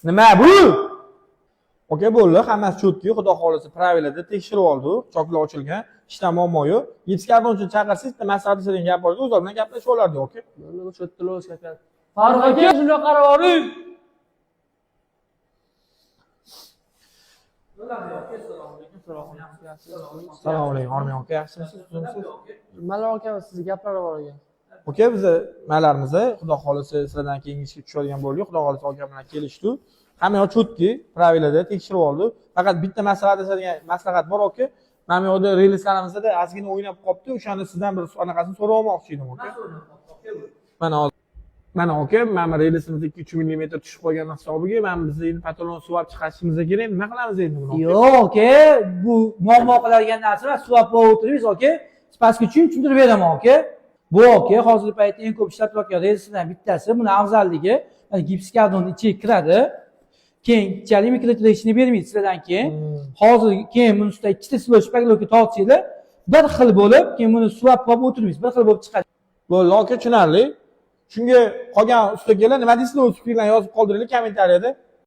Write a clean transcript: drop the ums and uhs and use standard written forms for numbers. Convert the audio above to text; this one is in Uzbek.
Nima bu? Aka, bo'ldi, hammasi чётко, xudo xohlasa, правила da tekshirib oldi, choklar ochilgan, hech muammo yo'q. Gipskarton uchun chaqirsangiz, bitta maslahatlashadigan gap bor, o'zlari bilan gaplashib olardi, aka. Farruh aka, shunday qarab oling. Assalomu alaykum, Armiy aka, yaxshimisiz, tuzukmisiz? Nimalar aka, sizni gaplari bor ekan. Aka, biza nimalarimiz, xudo xohlasa, sizlardan keyingi ishga tushadigan bo'ldik, xudo xohlasa, aka bilan kelishdik. Hamma yoq чётко, правила da tekshirib oldi. Faqat bitta maslahatlashadigan maslahat bor, aka. Mana bu yoqda relslarimizda ozgina o'ynab qolibdi, o'shani sizdan bir anaqasini so'rab olmoqchi edim, aka. Mana hozir, mana aka, mana relsimiz 2-3 millimetr tushib qolgan hisobiga mana biz endi patolon suvab chiqarishimiz kerak. Nima qilamiz endi buni, aka? Yo'q aka, bu muammo qiladigan narsa emas. Suvab bo'lib o'tirmaysiz aka. Pastga tushing, tushuntirib beraman aka. Bu aka hozirgi paytda eng ko'p ishlatilayotgan relslardan bittasi. Buni afzalligi, mana gipskarton ichiga kiradi. Keyin keyinchalik микротрещина bermaydi sizlardan keyin. Hozir keyin buni ustida ikkita слой шпаклёвка tortsanglar, bir xil bo'lib, keyin buni suvab bo'lib o'tirmaysiz, bir xil bo'lib chiqadi. Bo'ldi, aka, tushunarli. Shunga qolgan ustakalar, nima deysizlar, o'z fikringlarni yozib qoldiringlar kommentariyada.